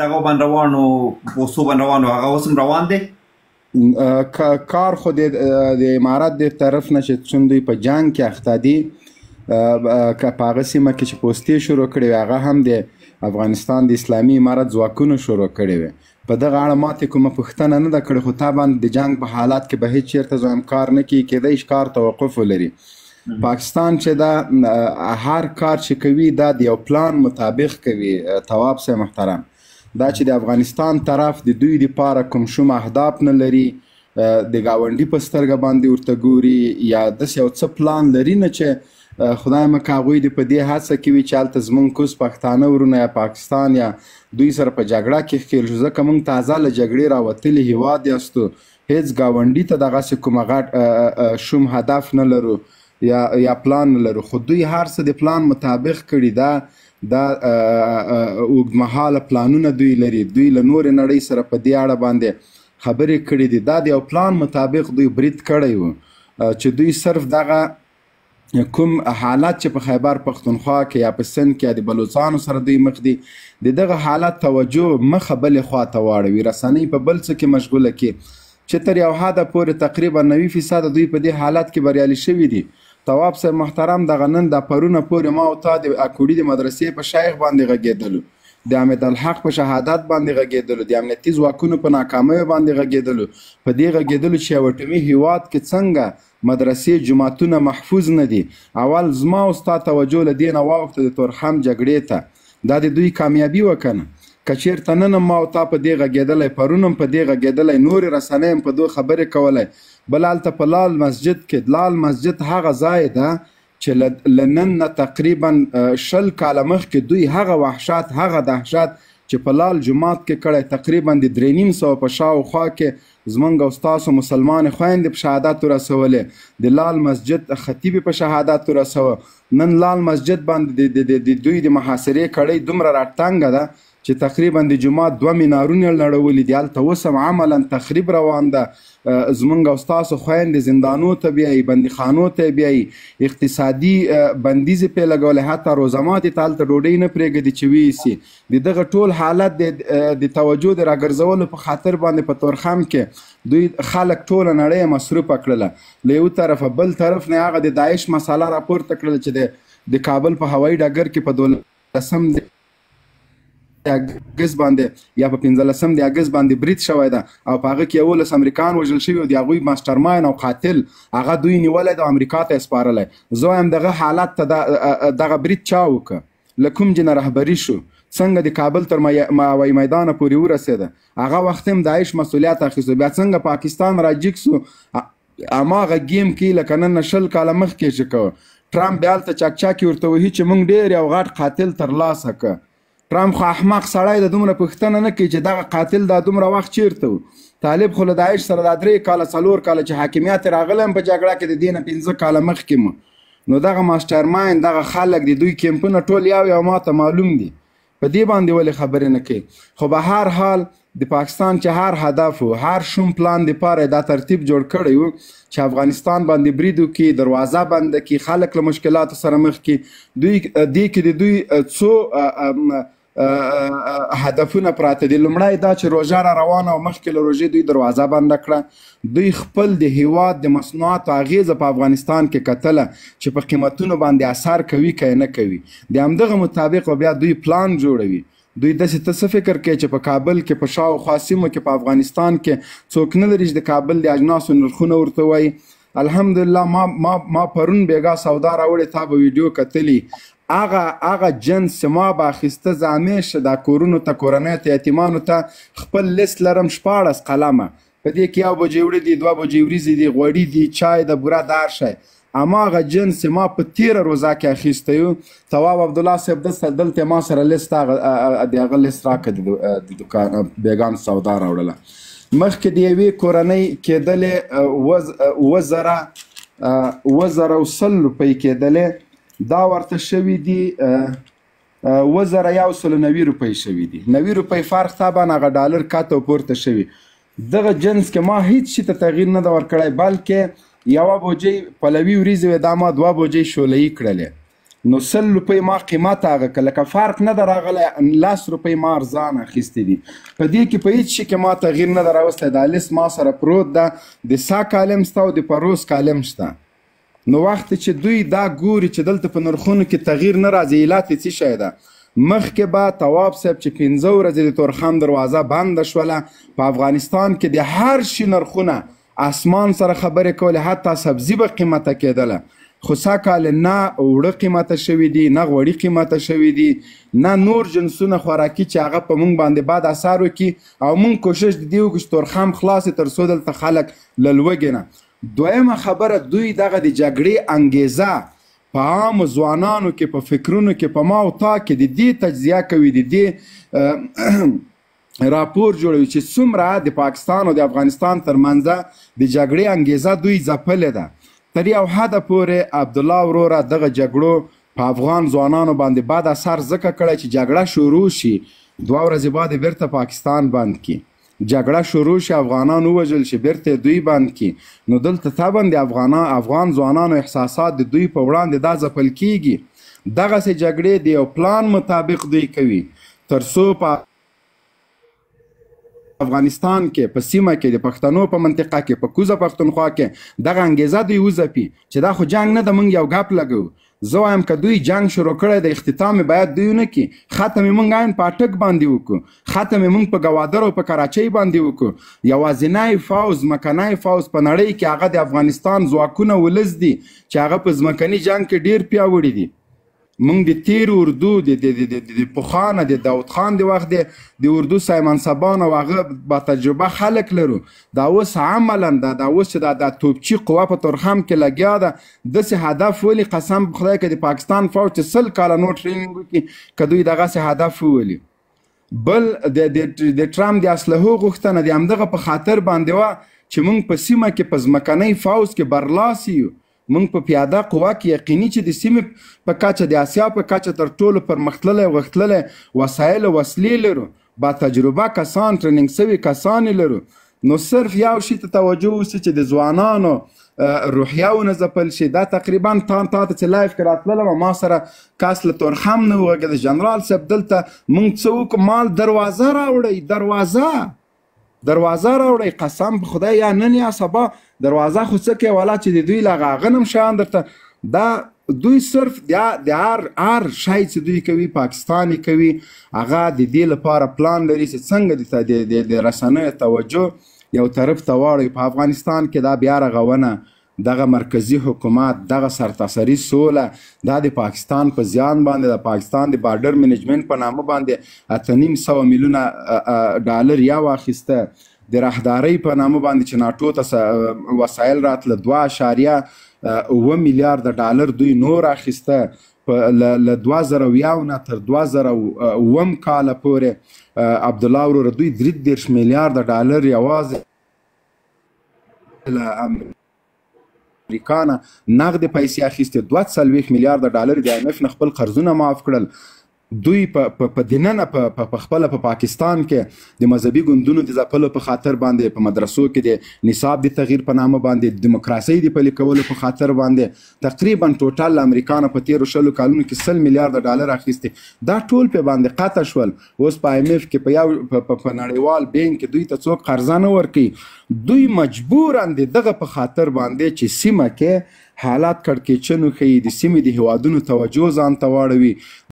دغه باندې روانو پوسو باندې روانو، هغه اوس هم روان دی؟ کار خو د امارت د طرف نه چې څوم دوی په جنګ کې اخته دي، که په هغه سیمه کې چې پوستې شروع کړې وې، هغه هم د افغانستان د اسلامي امارت ځواکونو شروع کړې وې. په دغه اړه ماته کومه پوښتنه نه ده کړې، خو طبعا د جنګ په حالت کې به هیڅ چیرته زم کار نه کوي، کېدای شي کار توقف ولري. پاکستان چې دا هر کار چې کوي دا د یو پلان مطابق کوي. تواب صاحب محترم، دا چې د افغانستان طرف د دوی لپاره کوم شوم اهداف نه لري، د ګاونډي په سترګه باندې ورته ګوري یا داسې یو څه پلان لري نه چې خدای مه که هغوی دې په دې هڅه کې وي چې هلته زمونږ کوز پښتانه ورونه یا پاکستان یا دوی سره په جګړه کې ښکېل شو، ځکه مونږ تازه له جګړې راوتلي هیواد یاستو، هیڅ ګاونډي ته دغسې کومه غټ شوم هدف نه لرو یا پلان نه لرو، خو دوی هر څه د پلان مطابق کړي. دا اوږدمهاله پلانونه دوی لري، دوی له نورې نړۍ سره په دې اړه باندې خبرې کړې دي. دا د یو پلان مطابق دوی برید کړی و چې دوی صرف دغه کوم حالت چې په خیبر پښتونخوا کې یا په سند کې یا د بلوڅانو سره دوی مخ دي، د دغه حالت توجه مخه بلې خوا ته واړوي، رسنۍ په بل څه کې مشغوله کړي، چې تر یو حده پورې تقریبا 90% دوی په دې حالت کې بریالي شوي دي. تواب صاحب محترم، دغه نن دا پرونه پورې ما او تا د اکوړي د مدرسې په شیخ باندې غږېدلو، د حامد الحق په شهادت باندې غږېدلو، د امنیتي ځواکونو په ناکامیو باندې غږېدلو، په دې غږېدلو چې یو اټومي هیواد کې څنګه مدرسې جوماتونه محفوظ نه دي. اول زما او ستا توجه له دې نه واوښته د تورخم جګړې ته، دا د دوی کامیابي وه که نه؟ که چېرته نن هم ما او تا په دې غږېدلی، پرون هم په دې غږېدلی، نورې رسنۍ هم په دوی خبرې کولی. بل هلته په لال مسجد کې، لال مسجد هغه ځای ده چې له نن نه تقریبا 20 کاله مخکې دوی هغه وحشت هغه دهشت چې په لال جومات کې کړی، تقریبا د 350 په شاوخوا کې زمونږ او ستاسو مسلمانې خویندې په شهادت ورسولې، د لال مسجد خطیب یې په شهادت ورسوه. نن لال مسجد باندې د دوی د محاصرې کړۍ دومره راتنګه ده چې تقریبا د جومات 2 منارونه نړولي دي، هلته اوس هم عملا تخریب روان ده. زمونږ او ستاسو خویندې زندانو ته بیایي، بندیخانو ته یې بیایي، اقتصادي بندیز یې پرې لګولی، حتی روزه ماتې ته هلته ډوډۍ نه پرېږدي چې ویسي. د دغه ټول حالت د توجه د راګرځولو په خاطر باندې په تورخم کې دوی خلک ټوله نړۍ یې مصروفه کړله. له یو طرفه بل طرف نه هغه د داعش مسله راپورته کړله چې د کابل په هوایي ډګر کې په 12 اګست باندې یا په 15 د اګست باندې برید شوی ده او په هغه کې 11 امریکان وژل شوي او د هغوی ماسټرماین او قاتل هغه دوی نیولی ده او امریکا ته یې سپارلی. زه وایم دغه حالت ته دغه برید چا وکړه، له کوم جنه رهبري شو، څنګه د کابل تر هوایي میدانه پورې ورسېده؟ هغه وخت هم داعش مسؤلیت اخیستو، بیا څنګه پاکستان راجیګ سو هماغه ګیم کې لکه نن نه 20 کاله مخکې چې کوه. ټرمپ بیا هلته چکچکې ورته وهي چې موږ ډېر یو غټ قاتل ترلاسه کړ. ټرمپ خو احمق سړی ده، دومره پوښتنه نه کوي چې دغه قاتل دا دومره وخت چیرته و. طالب خو له داعش سره دا 3 کاله 4 کاله چې حاکمیت راغلی هم په جګړه کې د دې نه 5 کاله مخکې مو، نو دغه ماسټرماین دغه خلک د دوی کیمپونه ټول یو یو ماته معلوم دي، په دې باندې ولې خبرې نه کوي. خو به هر حال د پاکستان چې هر هدف و هر شوم پلان د پاره دا ترتیب جوړ کړی و چې افغانستان باندې برید وکړي، دروازه بنده کړي، خلک له مشکلاتو سره مخ کړي. دوی دې کې د دوی څو هدفونه پراته دي. لومړی دا چې روژه را روانه او مخکې له روژې دوی دروازه بنده کړه. دوی خپل د هیواد د مصنوعاتو اغېزه په افغانستان کې کتله چې په قیمتونو باندې اثر کوي که نه کوي. د همدغه مطابق به بیا دوی پلان جوړوي. دوی داسې ته څه فکر کوي چې په کابل کې په شاوخوا سیمو کې په افغانستان کې څوک نه لري چې د کابل د اجناسو نرخونه ورته وایي؟ الحمدلله ما پرون بېګا سودا راوړې، تا به ویډیو کتلي. هغه جنس چې ما به اخیسته زه همیشه دا کورونو ته، کورنیو ته، یتیمانو ته خپل لیست لرم، 16 قلمه، په دې کې یو بجې اوړه دي، 2 بجې وریځې دي، غوړي دي، چای ده، بوره، د هر شی. هماغه جنس چې ما په تېره روزه کې اخیستی و، تواب عبدالله صاحب دلته ما سره لیست هغه د هغه لیست راکړه، د دکان بېګام سودا راوړله. مخکې د یوې کورنۍ کېدلې 7100 روپۍ کېدلې، دا ورته شوي دي 7190 روپۍ شوي دي. 90 روپۍ فرق طبعا هغه ډالر کته او پورته شوي. دغه جنس کې ما هیڅ شي ته تغییر نه ده ورکړی، بلکې یوه بوجۍ پلوي وریځې وې، دا ما 2 بوجۍ شولهیي کړلې. نو 100 روپۍ ما قیمت هغه که لکه فرق نه ده راغلی، 10 روپۍ ما ارزان اخیستې دي. په دې کې په هیڅ شي کې ما تغییر نه ده راوستی. دا لیست ما سره پروت ده، د سا کالم شته او د پروس کالم شته. نو وخت چې دوی دا ګوري چې دلته په نرخونو کې تغییر نه راځي، علت یې څه شی ده؟ مخکې به تواب صاحب چې 5 ورځې د تورخم دروازه بنده شوله، په افغانستان کې د هر شي نرخونه اسمان سره خبرې کولې، حتی سبزي به قیمته کېدله. خو سږ کال نه اوړه قیمته شوي دي، نه غوړي قیمته شوي دي، نه نور جنسونه خوراکي چې هغه په مونږ باندې بد اثر وکړي. او مونږ کوشش د دې وکړو چې تورخم خلاص تر څو دلته خلک له لوږې نه. دویمه خبره، دوی دغه د جګړې انګیزه په عامو ځوانانو کې، په فکرونو کې، په ما او تا کې د دې تجزیه کوي، د دې راپور جوړوي چې څومره د پاکستان او د افغانستان ترمنځ د جګړې انګیزه دوی ځپلې ده. تر یو حده پورې عبدالله وروره دغه جګړو په افغان ځوانانو باندې بد اثر ځکه کړی چې جګړه شروع شي، 2 ورځې بعد بیرته پاکستان بند کړي، جګړه شروع شي، افغانان ووژل شي، بیرته دوی بند کړي. نو دلته طبعا د افغان ځوانانو احساسات د دوی په وړاندې دا ځپل کیږي. دغسې جګړې د یو پلان مطابق دوی کوي تر څو په افغانستان کې، په سیمه کې، د پښتنو په منطقه کې، په کوزه پښتونخوا کې دغه انګیزه دوی وځپي چې دا خو جنګ نه ده، موږ یو ګپ لګوو. زه وایم که دوی جنګ شروع کړی د اختتام یې باید دوی نه کړي، ختم یې موږ عین په اټک باندې وکړو، ختم یې موږ په ګوادر او په کراچۍ باندې وکړو. یوازینی فوځ، ځمکنی فوځ په نړۍ کې هغه د افغانستان ځواکونه ولس دي چې هغه په ځمکني جنګ کې ډیر پیاوړي دي. مونږ د تیر اردو د پخوا نه د داود خان د وخت د اردو سایمن سبان او هغه با تجربه خلک لرو. دا اوس عملا دا اوس چې دا توپچي قوه په تورخم کې لګیا ده، داسې هدف ولي قسم په خدای که د پاکستان فوج چې 100 کاله نور ټریننګ وکړي که دوی دغسې هدف وولي. بل د ټرمپ د اسلحو غوښتنه د همدغه په خاطر باندې وه چې مونږ په سیمه کې په ځمکنۍ فوځ کې برلاسي یو. مونږ په پیاده قوه کې یقیني چې د سیمې په کچه، د اسیا په کچه تر ټولو پرمختللی او غښتلی وسایل او وسلې لرو، با تجربه کسان، ټریننګ سوي کسان یې لرو. نو صرف یو شي ته توجه وسي چې د ځوانانو روحیه ونه ځپل شي. دا تقریبا تا ته چې live کې راتللم، ما سره کس له تورخم نه وغږېده، جنرال صاحب دلته مونږ څه وکړو؟ مال دروازه راوړئ، دروازه راوړئ، قسم په خدای یا نن یا سبا دروازه خو څه کوي والا چې د دوی له هغه غنم شیان درته. دا دوی صرف د هر شی چې دوی کوي، پاکستان یې کوي، هغه د دې لپاره پلان لري چې څنګه د رسنیو توجه یو طرف ته واړوي. په افغانستان کې دا بیا رغونه، دغه مرکزي حکومت، دغه سرتاسري سوله، دا د پاکستان په زیان باندې، د پاکستان د بارډر منیجمنت په نامه باندې 8.5 میلیونه ډالر یا واخیسته، د راهدارۍ په نامه باندې چې ناټو ته وسایل راتله 2.7 میلیارد ډالر دوی نور اخیسته. له 2001 نه تر 2007 کاله پورې عبدالله وروره دوی 33 میلیارد ډالر یوازې له امریکا نه نغدې پیسې اخیستې، 42 میلیارد ډالر د IMF نه خپل قرضونه معاف کړل. دوی په دننه په خپله په پاکستان کې د مذهبي ګوندونو د ځپلو په خاطر باندې، په مدرسو کې د نصاب د تغییر په نامه باندې، دیموکراسۍ د پلي کولو په خاطر باندې تقریبا ټوټل له امریکا نه په تېرو 20 کالونو کې 100 میلیارد ډالر اخیستې. دا ټول پې باندې قطع شول. اوس په IMF کې په یو په نړیوال بانک کې دوی ته څوک قرضه نه ورکوي. دوی مجبوراً د دغه په خاطر باندې چې سیمه کې حالات کړکېچن وښیي، د سیمې د هیوادونو توجه ځان ته واړوي.